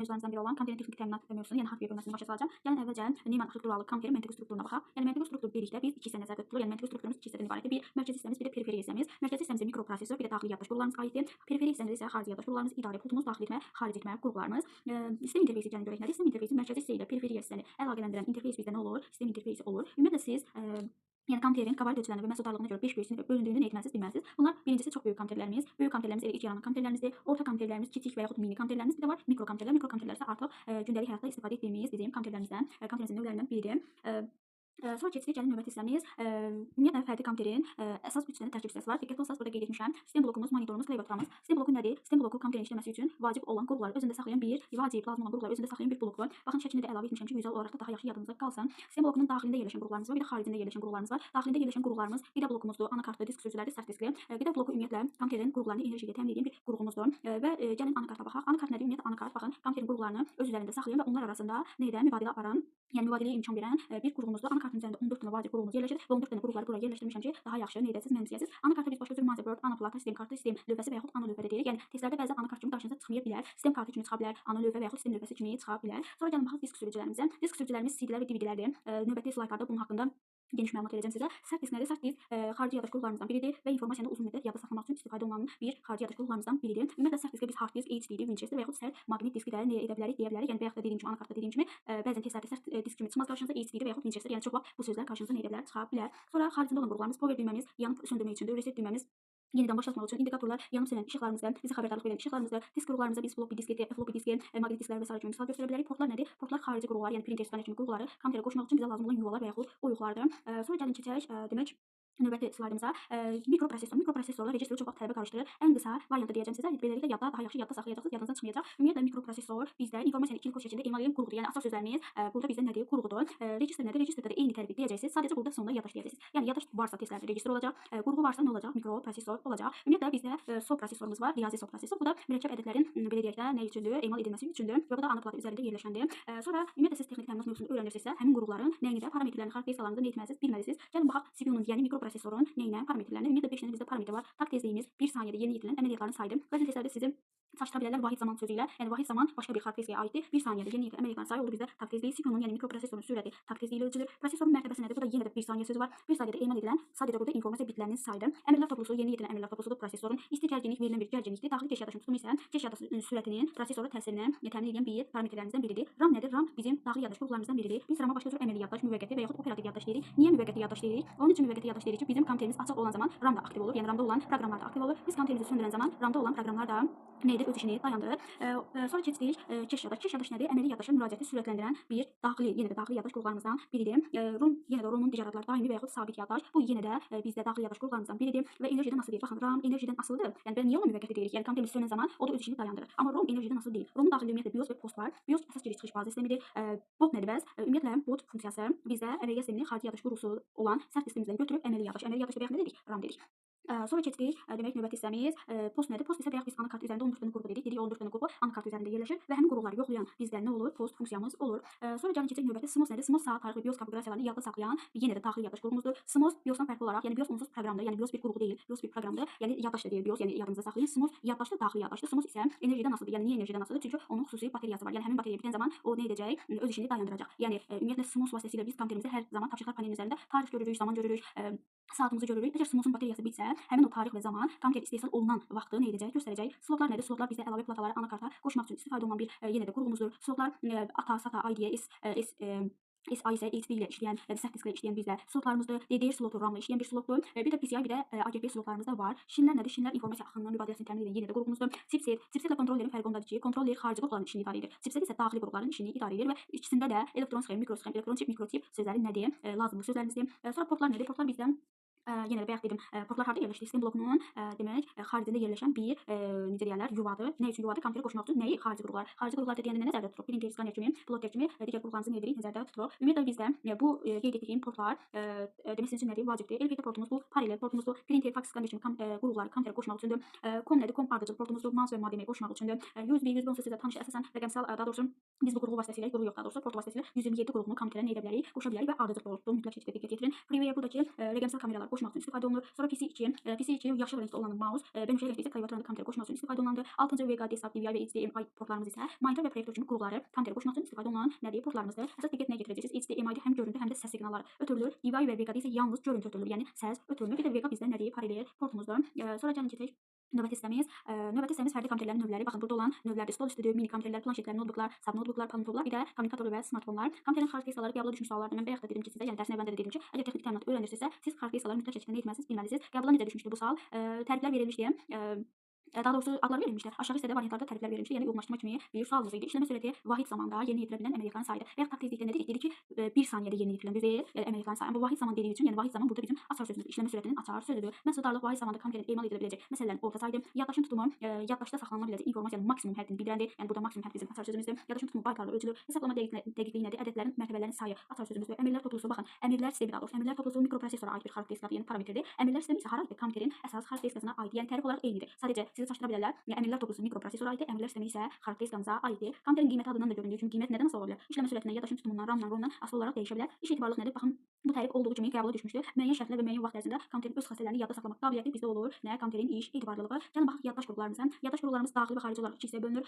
Mövzularımızdan biri olan kompüterin texniki təminat mövzusunu, yəni hardware bölməsini başa salacağam. Gəlin əvvəlcə Neyman arxitekturalı kompüterin məntiqi strukturuna baxaq. Yəni məntiqi struktur dedikdə biz iki hissə nəzərdə tutulur. Yəni məntiqi strukturumuz iki hissədən ibarətdir. Bir mərkəzi hissəmiz, bir də periferi hissəmiz. Mərkəzi hissəmizdə mikroprosesor, bir də daxili yaddaş qurğularımız aiddir. Periferi hissəmizdə isə xarici yaddaş qurğularımız, idarə pultumuz, daxil etmə, xaric etmə qurğularımız. Sistem interfeysi gəlin görək nədir? Sistem interfeysi mərkəzi hissə ilə periferi hissəni əlaqələndirən interfeys bizdə nə olur? Sistem interfeysi olur. Ümumiyyətlə siz yəni kompüterin qabarit ölçülərinə və məhsuldarlığına görə 5 böyük sinifə bölündüyünü nə etməlisiniz, bilməlisiniz. Bunlar birincisi çox böyük kompüterlərimiz, böyük kompüterlərimiz elə ilk yaranan kompüterlərimizdir, orta kompüterlərimiz, kiçik və yaxud mini kompüterlərimiz, bir də var mikro kompüterlər. Mikro kompüterlər isə artıq gündəlik həyatda istifadə etdiyimiz bizim kompüterlərimizdən, kompüterimizin növlərindən biridir. Sonra keçdik, gəlin növbəti hissəmiz. Ümumiyyətlə fərdi kompüterin əsas 3 dənə tərkib hissəsi var. Diqqətli olsanız burada qeyd etmişəm. Sistem blokumuz, monitorumuz, klaviaturamız. Sistem bloku nədir? Sistem bloku kompüterin işləməsi üçün vacib olan qurğuları özündə saxlayan bir, vacib, lazım olan qurğuları özündə saxlayan bir blokdur. Baxın, şəklini də əlavə etmişəm ki, vizual olaraq da daha yaxşı yadınızda qalsın. Sistem blokunun daxilində yerləşən qurğularımız var, bir də xaricində yerləşən qurğularımız var. Daxilində yerləşən qurğularımız qida blokumuzdur, anakartdır, disk sürücülərdir, sərt diskli. Qida bloku ümumiyyətlə kompüterin qurğularını enerji ilə təmin edən bir qurğumuzdur. Və gəlin anakarta baxaq. Anakart nədir? Ümumiyyətlə anakart, baxın, kompüterin qurğularını öz üzərində saxlayan və onlar arasında nə edən, mübadilə aparan, yəni mübadiləyə imkan verən bir qurğumuzdur. Anakartın üzərində 14 dənə vacib qurğumuz yerləşir və 14 dənə qurğuları buraya yerləşdirmişəm ki, daha yaxşı nə edəsiniz, mənimsəyəsiniz. Anakarta biz başqa cür motherboard, ana plata, sistem kartı, sistem lövhəsi və yaxud ana lövhə də deyirik. Yəni testlərdə bəzən anakart kimi qarşınıza çıxmaya bilər, sistem kartı kimi çıxa bilər, ana lövhə və yaxud sistem lövhəsi kimi çıxa bilər. Sonra gəlin baxaq disk sürücülərimizə. Disk sürücülərimiz CD-lər və DVD-lərdir. Növbəti slaytlarda bunun haqqında geniş məlumat verəcəm sizə. Sərt disk nədir? Sərt disk xarici yaddaş qurğularımızdan biridir və informasiyanı uzun müddət yadda saxlamaq üçün istifadə olunan bir xarici yaddaş qurğularımızdan biridir. Ümumiyyətlə sərt diskə biz hard disk, HDD, Winchester və yaxud sərt maqnit diski də nə edə bilərik, deyə bilərik. Yəni bayaq da dediyim kimi, anakartda dediyim kimi, bəzən testlərdə sərt disk kimi çıxmaz qarşınıza, HDD və yaxud Winchester, yəni çox vaxt bu sözlər qarşınıza nə edə bilər, çıxa bilər. Sonra xaricində olan qurğularımız, power düyməmiz yanıb söndürmək üçündür, reset düyməmiz yenidən başlatmaq üçün, indikatorlar yanıb sönən işıqlarımızda, bizə xəbərdarlıq verən işıqlarımızda, disk qurğularımıza biz floppy diski, floppy diski, maqnit disklər və sairə kimi misal göstərə bilərik. Portlar nədir? Portlar xarici qurğular, yəni printer, skaner kimi qurğuları kompüterə qoşmaq üçün bizə lazım olan yuvalar və yaxud oyuqlardır. Sonra gəlin keçək, demək növbəti slaydımıza. Mikroprosesor. Mikroprosesorlar registri çox vaxt tələbə qarışdırır. Ən qısa variantı deyəcəm sizə. Beləliklə yadda daha yaxşı yadda saxlayacaqsınız, yadınızdan çıxmayacaq. Ümumiyyətlə mikroprosesor bizdə informasiyanı ikili kod şəklində emal edən qurğudur. Yəni əsas sözlərimiz burada bizdə nədir? Qurğudur. Registr nədir? Registrdə də eyni tərəfi deyəcəksiniz. Sadəcə burada sonda yaddaş deyəcəksiniz. Yəni yaddaş varsa testlərdə registr olacaq, qurğu varsa nə olacaq? Mikroprosesor olacaq. Ümumiyyətlə bizdə SOP prosesorumuz var, riyazi SOP prosesor. Bu da mürəkkəb ədədlərin belə deyək də nə üçündür? Emal edilməsi üçündür və bu da ana plata üzərində yerləşəndir. Sonra ümumiyyətlə siz texniki təminat mövzusunu öyrənirsinizsə, həmin qurğuların nəyini də parametrlərini, xarakteristikalarını nə etməlisiniz, bilməlisiniz. Gəlin baxaq CPU-nun, yəni mikroprosesorun nəyinə, parametrlərinə. Ümumiyyətlə 5 dənə bizdə parametr var. Takt tezliyimiz 1 saniyədə yerinə yetirilən əməliyyatların sayıdır. Bəzən testlərdə sizi çaşdıra bilərlər vahid zaman sözü ilə. Yəni vahid zaman başqa bir xarakteristikaya aiddir. 1 saniyədə yerinə yetirilən əməliyyatların sayı olur bizdə takt tezliyi. CPU-nun, yəni mikroprosesorun sürəti takt tezliyi ilə ölçülür. Prosesorun mərtəbəsi nədir? Bu da yenə də 1 saniyə sözü var. 1 saniyədə emal edilən sadəcə burada informasiya bitlərinin sayıdır. Əmrlər toplusu yerinə yetirilən əmrlər toplusudur prosesorun. İsti gərginlik verilən bir gərginlikdir. Daxili keş yaddaşın tutumu isə keş yaddaşın sürətinin prosesora təsirini təmin edən bir parametrlərimizdən biridir. RAM nədir? RAM bizim daxili yaddaş qurğularımızdan biridir. Biz RAM-a başqa cür əməli yaddaş, müvəqqəti və yaxud operativ yaddaş deyirik. Niyə müvəqqəti yaddaş deyirik? Onun üçün müvəqqəti yaddaş deyirik ki, bizim kompüterimiz açıq olan zaman RAM da aktiv olur. Yəni RAM-da olan proqramlar da aktiv olur. Biz kompüterimizi söndürən zaman RAM-da olan proqramlar da nə edir? Öz işini dayandırır. Sonra keçdik keş yaddaş. Keş yaddaş nədir? Əməli yaddaşa müraciəti sürətləndirən bir daxili, yenə də daxili yaddaş qurğularımızdan biridir. ROM, yenə də ROM-un digər adları daimi və yaxud sabit yaddaş. Bu yenə də bizdə daxili yaddaş qurğularımızdan biridir və enerjidən asılı deyil. Baxın, RAM enerjidən asılıdır. Yəni belə niyə ona müvəqqəti deyirik? Yəni kompüterimiz sönən zaman o da öz işini dayandırır. Amma ROM enerjidən asılı deyil. ROM-un daxilində ümumiyyətlə BIOS və POST var. BIOS əsas giriş-çıxış bazı sistemidir. Bot nədir bəs? Ümumiyyətlə bot funksiyası bizdə əməliyyat sisteminin xarici yaddaş qurğusu olan sərt diskimizdən götürüb əməli yaddaş. Əməli yaddaşda bayaq nə dedik? RAM dedik. Sonra keçdik, demək növbəti hissəmiz POST nədir? POST isə bayaq biz anakart üzərində 14 dənə qurğu dedik. Dedik 14 dənə qurğu anakart üzərində yerləşir və həmin qurğuları yoxlayan bizdə nə olur? POST funksiyamız olur. Sonra gəlin keçək növbəti CMOS nədir? CMOS saat, tarix və BIOS konfiqurasiyalarını yadda saxlayan yenə də daxili yaddaş qurğumuzdur. CMOS BIOS-dan fərqli olaraq, yəni BIOS onsuz proqramdır, yəni BIOS bir qurğu deyil, BIOS bir proqramdır. Yəni yaddaş da deyil BIOS, yəni yadınızda saxlayın. CMOS yaddaşlı, daxili yaddaşdır. CMOS isə enerjidən asılıdır. Yəni niyə enerjidən asılıdır? Çünki onun xüsusi bateriyası var. Yəni həmin bateriya bitən zaman o nə edəcək? Öz işini dayandıracaq. Yəni ümumiyyətlə CMOS vasitəsilə biz kompüterimizdə hər zaman tapşırıqlar panelinin üzərində tarix görürük, zaman görürük, saatımızı görürük. Əgər CMOS-un bateriyası bitsə, həmin o tarix və zaman kompüter istehsal olunan vaxtı nə edəcək? Göstərəcək. Slotlar nədir? Slotlar bizdə əlavə plataları anakarta qoşmaq üçün istifadə olunan bir yenə də qurğumuzdur. Slotlar ATA, SATA, IDE, S, S, SI isə HD ilə işləyən, yəni sərt disklə işləyən bizdə slotlarımızdır. DDR slotu RAM ilə işləyən bir slotdur. Bir də PCI, bir də AGP slotlarımız da var. Şinlər nədir? Şinlər informasiya axınının mübadiləsini təmin edən yenə də qurğumuzdur. Chipset, chipsetlə kontrollerin fərqi ondadır ki, kontroller xarici qurğuların işini idarə edir. Chipset isə daxili qurğuların işini idarə edir və ikisində də elektron sxem, mikrosxem, elektron çip, mikroçip sözləri nədir? Lazımlı sözlərimizdir. Sonra portlar nədir? Portlar bizdə yenə də bayaq dedim, portlar harda yerləşir? Sistem blokunun demək xaricində yerləşən bir necə deyərlər, yuvadır. Nə üçün yuvadır? Kompüterə qoşmaq üçün nəyi? Xarici qurğular. Xarici qurğular deyəndə nə nəzərdə tuturuq? Printer, skaner kimi, plotter kimi digər qurğularımızı nə edirik? Nəzərdə tuturuq. Ümumiyyətlə bizdə bu qeyd etdiyim portlar demək sizin üçün nədir? Vacibdir. LPT portumuz bu, paralel portumuzdur. Printer, fax, skaner kimi qurğuları kompüterə qoşmaq üçündür. COM nədir? COM ardıcıl portumuzdur. Mouse və modemi qoşmaq üçündür. USB, USB onsuz sizə tanış əsasən rəqəmsal, daha doğrusu biz bu qurğu vasitəsilə, qurğu yox daha doğrusu port vasitəsilə 127 qurğunu kompüterə nə edə bilərik? Qoşa bilərik və ardıcıl portdur. Mütləq şəkildə diqqət yetirin. Freeware buradakı rəqəmsal kameralar qoşmaq qoşmaq üçün istifadə olunur. Sonra PC2, PC2 yaşıl rəngdə olan mouse, bənövşəyi rəngdə isə klaviaturanı kompüterə qoşmaq üçün istifadə olunandır. 6-cı VGA, desktop, DVI və HDMI portlarımız isə monitor və proyektor kimi qurğuları kompüterə qoşmaq üçün istifadə olunan nədir? Portlarımızdır. Əsas diqqət nəyə yetirəcəksiniz? HDMI-də həm görüntü, həm də səs siqnalları ötürülür. DVI və VGA-da isə yalnız görüntü ötürülür, yəni səs ötürülmür. Bir də VGA bizdə nədir? Paralel portumuzdur. Sonra gəlin keçək növbəti hissəmiz. Növbəti hissəmiz fərdi kompüterlərin növləri. Baxın, burada olan növlərdir. Stol üstüdür, mini kompüterlər, planşetlər, notebooklar, sub-notebooklar, palmtoplar, bir də kommunikator və smartfonlar. Kompüterin xarakteristikaları qəbula düşmüş suallardır. Mən bayaq da dedim ki, sizə, yəni dərsin əvvəlində də dedim ki, əgər texniki təminat öyrənirsinizsə, siz xarakteristikaları mütləq şəkildə nə etməlisiniz, bilməlisiniz. Qəbula necə düşmüşdü bu sual? Təriflər verilmişdi. Daha doğrusu adlar verilmişdi. Aşağı hissədə variantlarda təriflər verilmişdi. Yəni uyğunlaşdırma kimi bir sualımız idi. İşləmə sürəti vahid zamanda yerinə yetirə bilinən əməliyyatların sayıdır. Və yaxud tezlikdə nə dedik? Dedik ki, 1 saniyədə yerinə yetirilən düz deyil, əməliyyatların sayı. Amma vahid zaman dediyi üçün, yəni vahid zaman burada bizim açar sözümüzdür. İşləmə sürətinin açar sözüdür. Məhsuldarlıq vahid zamanda kompüterin emal edilə biləcək məsələlərin orta sayıdır. Yaddaşın tutumu yaddaşda saxlanıla biləcək informasiyanın maksimum həddini bildirəndir. Yəni burada maksimum hədd bizim açar sözümüzdür. Yaddaşın tutumu baytlarla ölçülür. Hesablama dəqiqliyi nədir? Ədədlərin, mərtəbələrin sayı açar sözümüzdür. Əmrlər toplusu, baxın, əmrlər sistemi, daha doğrusu əmrlər toplusu mikroprosesora aid bir xarakteristikadır, yəni parametrdir. Əmrlər sistemi isə hara aiddir? Kompüterin əsas xarakteristikasına aiddir. Yəni tərif olaraq eynidir. Sadəcə sizi çaşdıra bilərlər. Yəni əmrlər toplusu mikroprosesora aiddir, əmrlər sistemi isə xarakteristikamıza aiddir. Kompüterin qiyməti adından da göründüyü kimi qiymət nədən asılı ola bilər? İşləmə sürətindən, yaddaşın tutumundan, RAM-dan, ROM-dan asılı olaraq dəyişə bilər. İş etibarlılıq nədir? Baxın, bu tərif olduğu kimi qəbula düşmüşdür. Müəyyən şərtlər və müəyyən vaxt ərzində kompüterin öz xassələrini yadda saxlamaq qabiliyyəti bizdə olur. Nə? Kompüterin iş etibarlılığı. Gəlin baxaq yaddaş qurğularımıza. Yaddaş qurğularımız daxili və xarici olaraq iki hissəyə bölünür.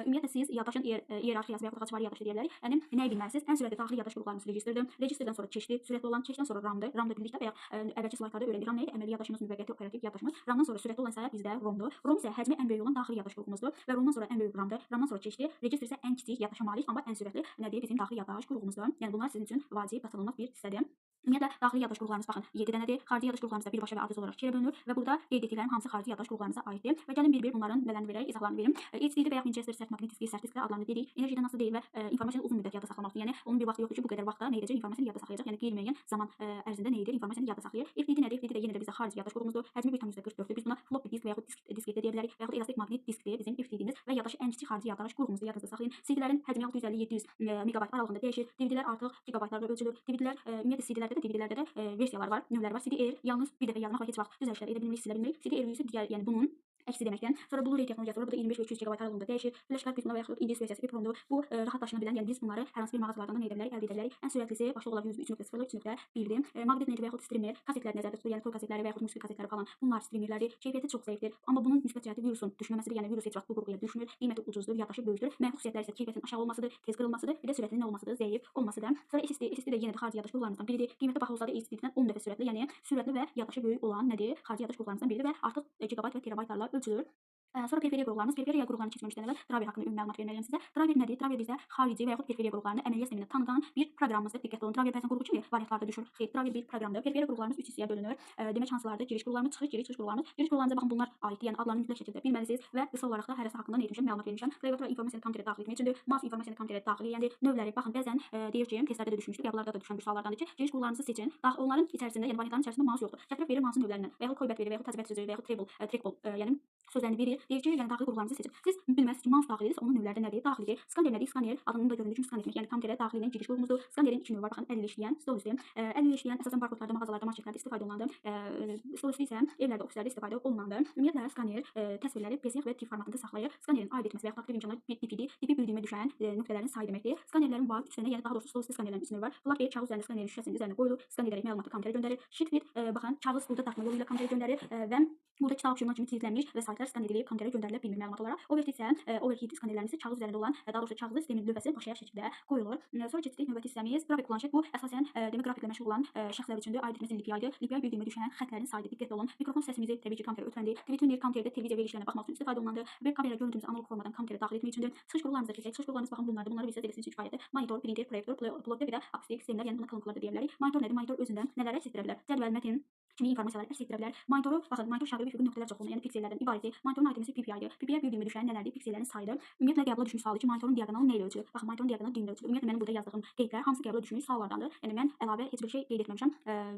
Ümumiyyətlə siz yaddaşın iyerarxiyası və yaxud ağacvari yaddaşı deyə bilərik. Yəni nəyi bilməlisiniz? Ən sürətli daxili yaddaş qurğularımız registrdir. Registrdən sonra cache-dir, sürətli olan, cache-dən sonra RAM-dır. RAM-da bildikdə bayaq əvvəlki slaytlarda öyrəndik. RAM nə idi? Əməli yaddaşımız, müvəqqəti operativ yaddaşımız. RAM-dan sonra sürətli olan isə bizdə ROM-dur. ROM isə həcmi ən böyük olan daxili yaddaş qurğumuzdur və ROM-dan sonra ən böyük RAM-dır. RAM-dan sonra cache-dir. Registr isə ən kiçik yaddaşa malik, amma ən sürətli nədir? Bizim daxili yaddaş qurğumuzdur. Yəni bunlar sizin üçün vacib, qaçınılmaz bir hissədir. Ümumiyyətlə daxili yaddaş qurğularımız baxın 7 dənədir. Xarici yaddaş qurğularımız da birbaşa və adres olaraq ikiyə bölünür və burada qeyd etdiklərim hamısı xarici yaddaş qurğularımıza aiddir. Və gəlin bir-bir bunların nələrini verək, izahlarını verim. HDD və ya Winchester sərt maqnit diski, sərt disklər adlarını dedik. Enerjidən asılı deyil və informasiyanı uzun müddət yadda saxlamaq üçün. Yəni onun bir vaxtı yoxdur ki, bu qədər vaxtda nə edəcək? İnformasiyanı yadda saxlayacaq. Yəni qeyri-müəyyən zaman ərzində nə edir? İnformasiyanı yadda saxlayır. FDD nədir? FDD də yenə də bizə xarici yaddaş qurğumuzdur. Həcmi 1,44-dür. Biz buna floppy disk və yaxud disket də deyə bilərik və yaxud elastik maqnit diskdir bizim FDD-miz və yaddaşı ən kiçik xarici yaddaş qurğumuzdur. Yadınızda saxlayın. CD-lərin həcmi 650-700 megabayt aralığında dəyişir. DVD-lər artıq gigabaytlarda ölçülür. DVD-lər ümumiyyətlə CD-lərdə də DVD-lərdə də versiyalar var, növlər var. CD-R yalnız bir dəfə yazmaq və heç vaxt düzəlişlər edə bilmirik, silə bilmirik. CD-R isə digər, yəni bunun əksi deməkdən. Sonra Blu-ray texnologiyası var. Bu da 25 və 200 GB aralığında dəyişir. Flash kart biz buna və yaxud ingilis versiyası EPROM-dur. Bu rahat daşına bilən, yəni biz bunları hər hansı bir mağazalardan da nə edə bilərik, əldə edə bilərik. Ən sürətlisi başlıq olaraq USB 3.0 3.1-dir. Maqnit lenti və yaxud streamer, kasetlər nəzərdə tutulur. Yəni toy kasetləri və yaxud musiqi kasetləri falan. Bunlar streamerlərdir. Keyfiyyəti çox zəifdir. Amma bunun müsbət cəhəti virusun düşməməsidir. Yəni virus heç vaxt bu qurğuya düşmür. Qiyməti ucuzdur, yaddaşı böyükdür. Mənfi xüsusiyyətləri isə keyfiyyətinin aşağı olmasıdır, tez qırılmasıdır, bir də sürətinin nə olmasıdır, zəif olmasıdır. Sonra SSD, SSD də yenə də xarici yaddaş qurğularımızdan biridir. Qiyməti bahalı olsa da SSD-dən 10 dəfə sürətli, yəni sürətli və yaddaşı böyük olan nədir? Xarici yaddaş qurğularımızdan biridir və artıq gigabayt və terabaytlarla ölçülür. Sonra periferiya qurğularımız, periferiya qurğularını keçməmişdən əvvəl driver haqqında ümumi məlumat verməliyəm sizə. Driver nədir? Driver bizə xarici və yaxud periferiya qurğularını əməliyyat sistemində tanıdan bir proqramımızdır. Diqqətli olun. Driver bəzən qurğu kimi variantlarda düşür. Xeyr, driver bir proqramdır. Periferiya qurğularımız 3 hissəyə bölünür. Demək hansılardır? Giriş qurğularımız, çıxış, giriş, çıxış qurğularımız. Giriş qurğularımıza baxın bunlar aiddir. Yəni adlarını mütləq şəkildə bilməlisiniz və qısa olaraq da hərəsi haqqında nə etmişəm, məlumat vermişəm. Klaviatura informasiyanı kompüterə daxil etmək üçündür. Mouse informasiyanı kompüterə daxil edəndir. Növləri baxın bəzən deyir ki, testlərdə də düşmüşdü, qəbullarda da düşən bir suallardandır ki, giriş qurğularınızı seçin. Onların içərisində, yəni variantların içərisində mouse yoxdur. Gətirib verir mouse-un növlərindən və yaxud koybət verir və yaxud təzibət sözü və yaxud trackball, yəni sözlərini verir. Deyir ki, yəni daxili qurğularınızı seçin. Siz bilməlisiniz ki, mouse daxilidirsə, onun növlərdə nədir? Daxilidir. Skaner nədir? Skaner adının da göründüyü kimi skan etmək, yəni kompüterə daxil edən giriş qurğumuzdur. Skanerin iki növü var. Baxın, əl ilə işləyən, stol üstü. Əl ilə işləyən əsasən barkodlarda, mağazalarda, marketlərdə istifadə olunandır. Stol üstü isə evlərdə, ofislərdə istifadə olunandır. Ümumiyyətlə skaner təsvirləri PDF və TIFF formatında saxlayır. Skanerin aid etməsi və yaxud aktiv imkanları DPD, DP bildiyimə düşən nöqtələrin sayı deməkdir. Skanerlərin var 3 dənə, yəni daha doğrusu stol üstü skanerlərin 3 növü var. Flatbed kağız üzərində skanerin şüşəsinin üzərinə qoyulur. Skan edərək məlumatı kompüterə göndərir. Sheetfeed baxın, kağız burada dartma yolu ilə kompüterə göndərir və burada kitab jurnal kimi tizlənmiş vəsaitlər skan edilib kompüterə göndərilə bilmir məlumat olaraq. Overhead isə overhead skanerlərimiz isə kağız üzərində olan, daha doğrusu kağızı sistemin lövhəsini daşıyar şəkildə qoyulur. Sonra keçdik növbəti hissəmiz qrafik planşet. Bu əsasən demək qrafiklə məşğul olan şəxslər üçündür. Aid etməsi LPI-dir. LPI bir düymə düşən xətlərin sayıdır. Diqqətli olun. Mikrofon səsimizi təbii ki kompüterə ötürəndir. TV tuner kompüterdə televiziya verilişlərinə baxmaq üçün istifadə olunandır. Web kamera görüntümüzü analog formadan kompüterə daxil etmək üçündür. Çıxış qurğularımıza keçək. Çıxış qurğularımız baxın bunlardır. Bunları bilsəz elə sizin üçün kifayətdir. Monitor, printer, proyektor, plotter bir də akustik sistemlər, yəni buna kolonkalar da deyə bilərik. Monitor nədir? Monitor özündə nələri əks etdirə bilər? Cədvəl, mətn kimi informasiyaları əks etdirə bilər. Monitoru, baxın, monitor şaqlı bir nöqtələr çoxluğuna, yəni piksellərdən ibarətdir. Monitorun aid PPI-dir. PPI bir düymə düşən nələrdir? Piksellərin sayıdır. Ümumiyyətlə qəbula düşmüş sualdır ki, monitorun diaqonalı nə ilə ölçülür? Baxın, monitorun diaqonalı düymə ölçülür. Ümumiyyətlə mənim burada yazdığım qeydlər hamısı qəbula düşmüş suallardandır. Yəni mən əlavə heç bir şey qeyd etməmişəm.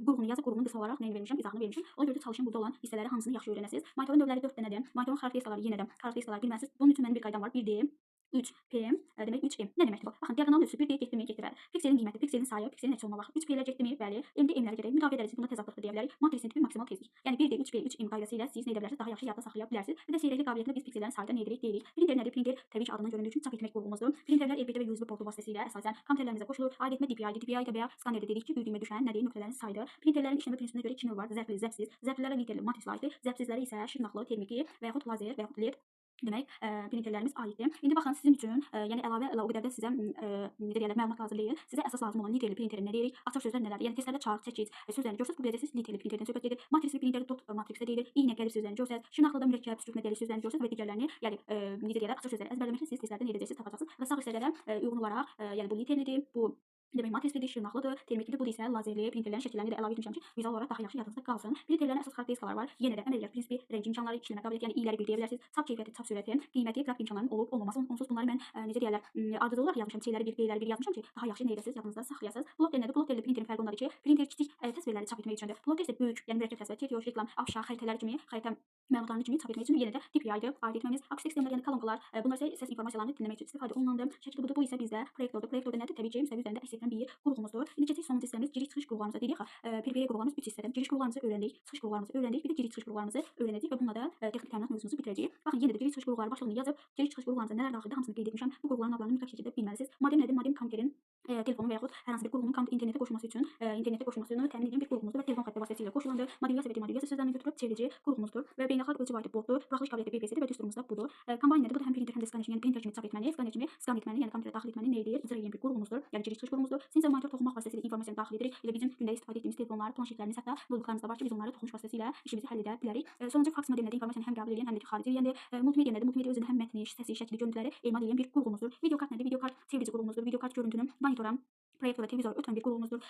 Qurğunu yazıb qurğunun qısa olaraq nəyini vermişəm, izahını vermişəm. Ona görə də çalışın burada olan hissələri hamısını yaxşı öyrənəsiniz. Monitorun növləri 4 dənədir. Monitorun xarakteristikaları yenə də xarakteristikaları bilməlisiniz. Bunun üçün mənim bir qaydam var. 1D 3P, demək 3M. Nə deməkdir bu? Baxın, diaqonal ölçüsü 1 deyə getdimi, getdi, bəli. Pikselin qiyməti, pikselin sayı, pikselin əks olma vaxtı 3P-lər getdimi? Bəli. M-də M-lərə gedək. Müdafiə dərəcəsi buna təzadlıqdır deyə bilərik. Matrisin tipi maksimal tezlik. Yəni 1D, 3P, 3M qaydası ilə siz nə edə bilərsiniz? Daha yaxşı yadda saxlaya bilərsiniz. Bir də seyrəklik qabiliyyətini biz piksellərin sayında nə edirik? Deyirik. Printer nədir? Printer təbii ki, adından göründüyü kimi çap etmək qurğumuzdur. Printerlər RPT və USB portu vasitəsilə əsasən kompüterlərimizə qoşulur. Aid etmə DPI-dir. DPI də və ya skanerdə dedik ki, bir düymə düşən nədir? Nöqtələrin sayıdır. Printerlərin işləmə prinsipinə görə iki növ var. Zərfli, zərfsiz. Zərflilərə literli, matrisli aiddir. Zərfsizlərə isə şırnaqlı, termiki və yaxud lazer və yaxud LED demək, printerlərimiz aiddir. İndi baxın sizin üçün, yəni əlavə o qədər də sizə necə deyirlər, məlumat lazım deyil. Sizə əsas lazım olan literli printerin nə deyirik? Açar sözlər nələrdir? Yəni testlərdə çarx, çəkic sözlərini görsəz, bu biləcəksiniz literli printerdən söhbət gedir. Matrisli printer dot matrixdə deyilir. İynə, qəlib sözlərini görsəz, şırnaqlıda mürəkkəb, sürtmə dəlik sözlərini görsəz və digərlərini, yəni necə deyirlər, açar sözləri əzbərləməklə siz testlərdə nə edəcəksiniz, tapacaqsınız. Və sağ hissədə də uyğun olaraq, yəni bu literlidir, bu demək matrislidir, şırnaqlıdır, termiklidir, bu isə lazerli printerlərin şəkillərini də əlavə etmişəm ki, vizual olaraq daha yaxşı yadınızda qalsın. Printerlərin əsas xarakteristikaları var. Yenə də əməliyyat prinsipi, rəng imkanları, işləmə qabiliyyəti, yəni i'ləri bir deyə bilərsiniz. Çap keyfiyyəti, çap sürəti, qiyməti, qrafik imkanlarının olub olmaması. Onsuz bunları mən necə deyirlər, ardıcıl olaraq yazmışam, C-ləri bir, B-ləri bir yazmışam ki, daha yaxşı nə edəsiniz, yadınızda saxlayasınız. Plotter nədir? Plotterli printerin fərqi ondadır ki, printer kiçik təsvirləri çap etmək üçündür. Plotter isə böyük, yəni mürəkkəb təsvir, TTO, reklam, afşa, xəritələr kimi, xəritə məlumatlarını kimi çap etmək üçün yenə də DPI-dir, aid etməmiz. Akustik sistemlər, yəni kolonkalar, bunlar isə səs informasiyalarını dinləmək üçün istifadə olunandır. Şəkil budur, bu isə bizdə proyektordur. Proyektorda nədir? Təbii ki, müstəvi üzərində əks etdirən bir qurğumuzdur. İndi keçək sonuncu hissəmiz giriş-çıxış qurğularımıza. Dedik ha, periferiya qurğularımız 3 hissədən. Giriş qurğularımızı öyrəndik, çıxış qurğularımızı öyrəndik, bir də giriş-çıxış qurğularımızı öyrənəcəyik və bununla da texnik təminat mövzumuzu bitirəcəyik. Baxın, yenə də giriş-çıxış qurğuları başlığını yazıb, giriş-çıxış qurğularımıza nələr daxildir, hamısını qeyd etmişəm. Bu qurğuların adlarını mütləq şəkildə bilməlisiniz. Modem nədir? Modem kompüterin telefonu və yaxud hər hansı bir qurğunun internetə qoşulması üçün internetə qoşulmasını təmin edən bir qurğumuzdur və telefon xətti vasitəsilə qoşulandır. Modulyasiya və demodulyasiya sözlərini götürüb çevrici qurğumuzdur və beynəlxalq ölçü vahidi botdur. Buraxılış qabiliyyəti BPS-dir və düsturumuz da budur. Kombayn nədir? Bu da həm printer, həm də skaner kimi, yəni printer kimi çap etməni, skaner kimi skan etməni, yəni kompüterə daxil etməni nə edir? İcra edən bir qurğumuzdur. Yəni giriş-çıxış qurğumuzdur. Sensor monitor toxunmaq vasitəsilə informasiyanı daxil edirik. Elə bizim gündəlik istifadə etdiyimiz telefonlar, planşetlərimiz, hətta notebooklarımız da var ki, biz onları toxunuş vasitəsilə işimizi həll edə bilərik. Sonuncu faks modem nədir? İnformasiyanı həm qəbul edən, həm də ki, xaric edəndir. Multimedia nədir? Multimedia özündə həm mətni, səsi, şəkli, görüntüləri emal edən bir qurğumuzdur. Videokart nədir? Videokart çevrici qurğumuzdur. Videokart görüntünü monitora, proyektora, televizora ötürən bir qurğumuzdur.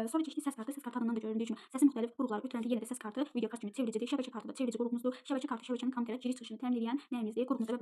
Sonra keçdik səs kartı. Səs kartı adından da göründüyü kimi səsin müxtəlif qurğuları ötürəndə yenə də səs kartı videokart kimi çevricidir. Şəbəkə kartı da çevrici qurğumuzdur. Şəbəkə kartı şəbəkənin kompüterə giriş çıxışını təmin edən nəyimizdir? Qurğumuzdur.